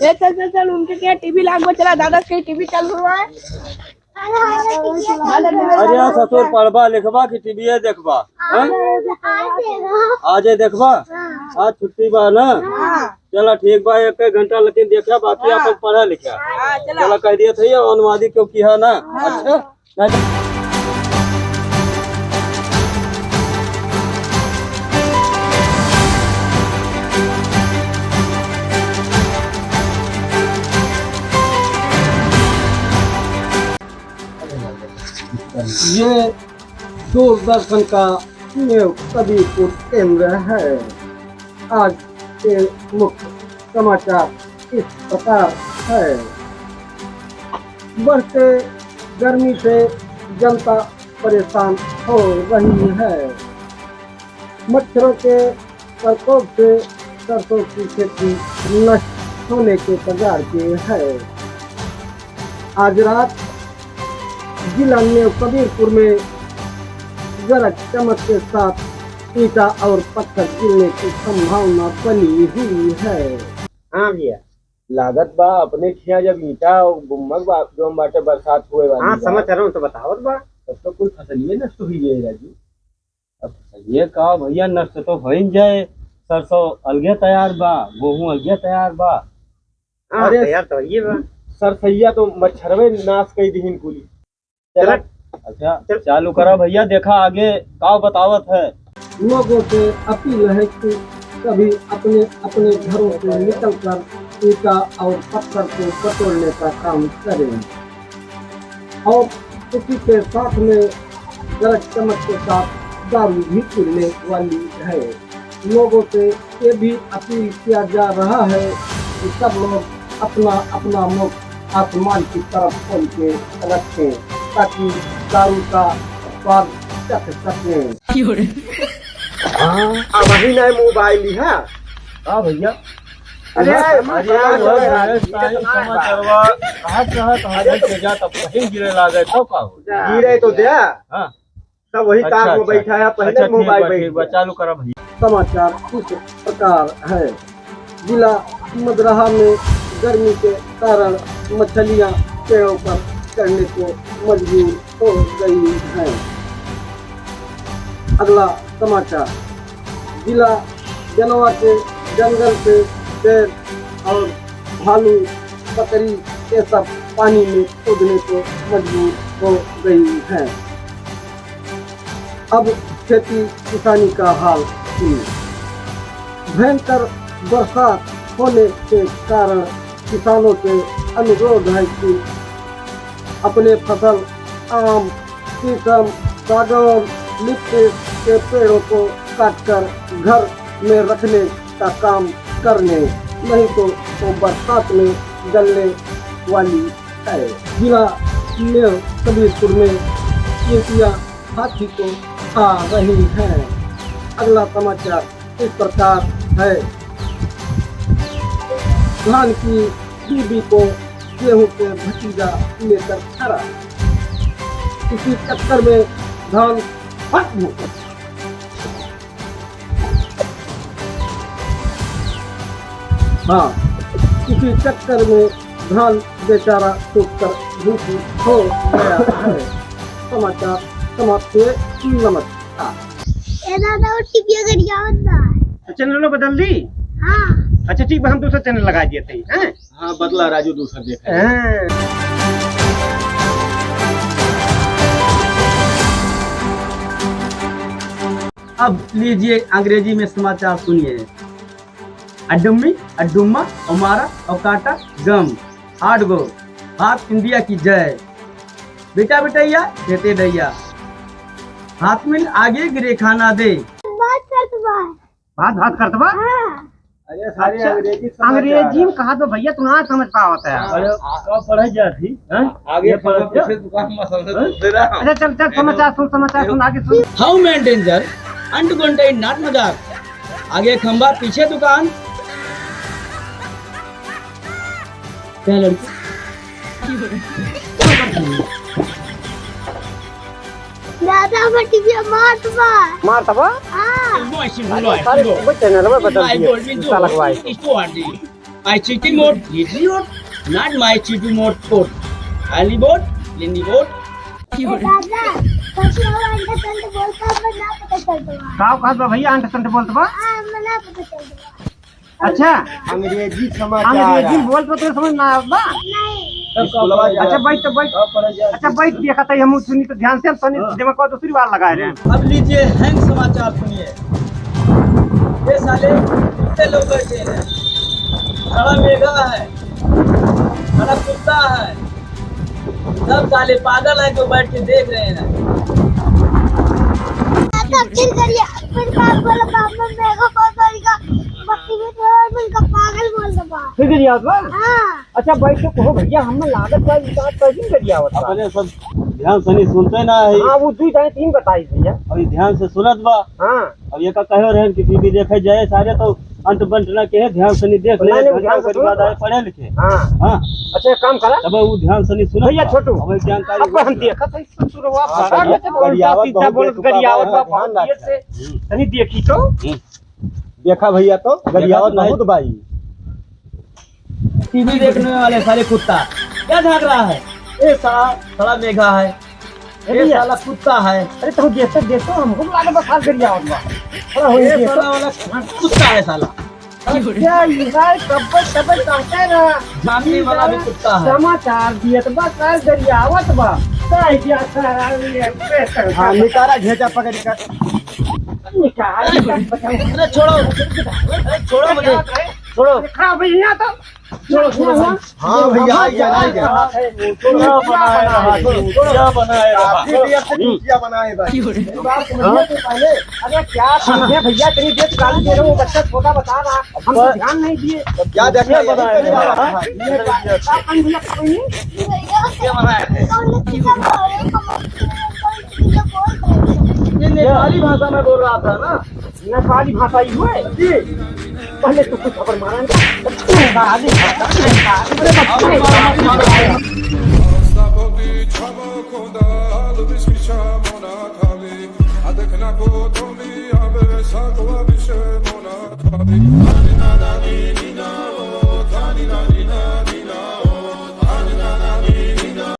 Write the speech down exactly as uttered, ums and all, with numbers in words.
ए, चल, चल, चल, उनके क्या टीवी लागो, चला, दादा के टीवी चालू हुआ है। अरे यार, ससुर पढ़बा लिखबा कि टीवीए देखबा, हैं? आजे देखबा? आज छुट्टी बा ना? हाँ। चला ठीक बा, एक एक घंटा लेकिन देखा, बाकी हाँ। आप पढ़ा लिखा। हाँ, चला। चला कह दिया था ये अनुवादी क्यों किया ना? हाँ। अच्छा। ये दूरदर्शन का न्यू कबीरपुर केंद्र है। आज के मुख्य समाचार इस प्रकार है। बढ़ते गर्मी से जनता परेशान हो रही है। मच्छरों के प्रकोप से सरसों की खेती नष्ट होने के कगार पे है। आज रात जिला न्यू कबीरपुर में गरज चमक के साथ ईंटा और पत्थर गिरने की संभावना बनी हुई है। हाँ भैया, लागत बा अपने खिया जब ईंटा और गुम्मक बा-, जौन बाटे बरसात हुए वाली हाँ, बा। समझ रहा हूँ, तो बतावत बा। तब तो कुल फसलिए नष्ट हुई है राजू। अब फसलिए का भैया, नष्ट तो होइन जाए, सरसों अलगे तैयार बा, गेहूं अलगे तैयार बा। हाँ, अरे, तैयार तो ये बा। सरसैया तो मच्छरवे नाश कई दिहिन कुली। चला। चला। अच्छा, चल। चालू करा भैया, देखा आगे का बतावत है। लोगों से अपील है कि सभी अपने अपने घरों से निकलकर ईंटा और पत्थर को बटोरने का काम करें और इसी के साथ में गरज चमक के साथ दारू भी मिलने वाली है। लोगों से ये भी अपील किया जा रहा है कि सब लोग अपना अपना मुख आसमान की तरफ खोल के रखें, ताकि दारू का स्वाद चख सकें। हाँ, अब वही नए मोबाइल है। हाँ भैया। अरे, अरे, अरे, अरे, अरे, अरे, अरे, समाचारवा, कहाँ से है, कहाँ से जा, तब कहीं गिरे लागे, तब का हो? गिरे तो दे। हाँ। सब वही अच्छा, ताक में अच्छा। बैठा है, पहले अच्छा, ठीक मोबाइल बा, बैठ ठीक बा, गया। चालू करा भैया। समाचार इस प्रकार है, जिला मदरहा में गर्मी के कारण मछलियां पेड़ों पर चढ़ने को मजबूर हो गई हैं। अगला समाचार, जिला जनवा के जंगल से शेर और भालू, बकरी, ये सब पानी में कूदने को मजबूर हो गई हैं। अब खेती किसानी का हाल सुनिए। भयंकर बरसात होने के कारण किसानों से अनुरोध है कि अपने फसल आम, शीशम, सागौन, लिप्टिस के पेड़ों को काटकर घर में रखने का काम कर लें, नहीं तो वो बरसात में गलने वाली है। जिला में कबीरपुर में चींटियां हाथी को खा रही हैं। अगला समाचार इस प्रकार है, धान की बीबी को गेहूं के भतीजा लेकर खड़ा, इसी चक्कर में धान फट गया। हाँ, इसी चक्कर में धान बेचारा सूख कर भूसी हो गया है। समाचार समाप्त हुए। नमस्कार। ए दादा, वो टीवी अगर याद ना आए। तो चैनल बदल दी? हाँ। अच्छा ठीक बा, हम दूसरा चैनल लगा दिए थे, हैं? हाँ, बदला राजू, दूसरा देख। हाँ। अब लीजिए अंग्रेजी में समाचार सुनिए। अड्डुम्मी, अड्डुम्मा, ओमारा, ओकाटा, गम, आठ गो। भारत इंडिया की जय। बेटा बेटैया, बेटे दैया। हाथ में आगे गिरे खाना दे। बात करत बा। बात, बात करत बा? हाँ। अरे सारे अच्छा, अंग्रेजी समझ अंग्रेजी में कहा तो भैया तू ना समझ पावत है। अरे, का पढ़े जात ही, हैं? आगे ये पढ़े पढ़े जा। पीछे दुकान में समझ हैं? दे रहा। अच्छा, चल, चल, समाचार सुन, समाचार सुन, आगे सुन। How may danger and contain not मजाक। आगे खंबा, पीछे दुकान। क्या लड़की? दादा, हमर टीवी मारत बा। मारत बा? हाँ। अरे, सारे चैनल में बदल दिए। साला को भाई। My city mode, easy road, not my city mode, food. Early board, lindi board. ए दादा, ससुरा अंडा संडा बोलता, हमें ना पता चलता बा। का कहत बा भैया, अंडा संडा बोलत बा? हाँ, हमें ना पता चलता बा। अच्छा। अंग्रेजी समाचार। अंग्रेजी बोलत बा, तोरे समझ ना आवत बा? नहीं। स्कूलवा जा। अच्छा, बैठ तो बैठ। अच्छा, बैठ, देखत ही हम सुनी तो ध्यान से, हम तनी हाँ। दिमाग को दूसरी बार लगाए रहे हैं। अब लीजिए हैंग समाचार सुनिए। ये साले कितने लोग बैठे हैं? खड़ा मेघा है, खड़ा कुत्ता है, सब साले पागल हैं जो बैठ के देख रहे हैं। दादा, फिर करिया, फिर बाप बोला, बाप में मेघा बहुत बड़ी का बत्ती में तो और मिलकर पागल बोल रहा। फिर करिया बा? हाँ। अच्छा, बैठ के कहो भैया, हमें लागत बा, ई बात कैसे गरियावत बा? अपने सब ध्यान से नहीं सुनते ना है। हाँ, वो दुई दाएं तीन बताई भैया। अभी ध्यान से सुनत बा। हाँ। अब ये का कहे रहन कि टीवी देखे जाए सारे, तो अंत बंट ना के ध्यान से नहीं देख ले, नहीं, नहीं, घंटा ध्यान से ओकरी बाद सुनत आए बा। पढ़े लिखे। हाँ। हाँ। अच्छा, एक काम करा। तब वो ध्यान से नहीं सुनत भैया बा। छोटू, अब जानकारी अब हम होत बा। देखत है ससुरवा हाँ, बड़ा तो के बोलता गरियावत सीधा बहुत बोलत है, गरियावत बा ध्यान बहुत देर से। हम्म। तनी देखी तो। हम्म। देखा भैया तो, देखा गरियावत तो भाई। बहुत बाई। टीवी देखने वाले साले कुत्ता, क्या झांक रहा है? ए साला, साला मेघा है। ए ए भैया। साला कुत्ता है। अरे तो देखते देखते हमको लागत बा साल गरियावत बा। थोड़ा हो ए गया साला तो। वाला कुत्ता है साला। क्या ये है, कब्बे कब्बे कहते ना। झांकने वाला भी कुत्ता है। समाचार दियत बा, साल गरियावत बा। का है क्या साला, ये पैसा हाँ, निकाला घेचा पकड़ कर। निकाल, अरे, अरे, छोड़ो, अरे, छोड़ो मुझे, छोड़ो। हाँ, भैया, तो छोड़ो, छोड़ो, भाई। हाँ, भैया, आ गया, आ गया। क्या बनाए रहा, छोड़ो, छोड़ो। क्या बनाए रहा? काफी देर से चुटिया बनाए भाई। बात समझिए तो पहले। अरे, क्या समझे भैया, इतनी देर गाली दे रहे हो, बच्चा छोटा बता रहा, हम तो ध्यान नहीं दिए। क्या देखा, क्या बनाए रहा? ये क्या भैया, कोई नहीं? क्या बनाए रहे? ये नेपाली भाषा में बोल रहा था ना। नेपाली भाषा ही हुए? जी। पहले तो कुछ खबर मारा नहीं। नेपाली भाषा, नेपाली, अरे बच्चे।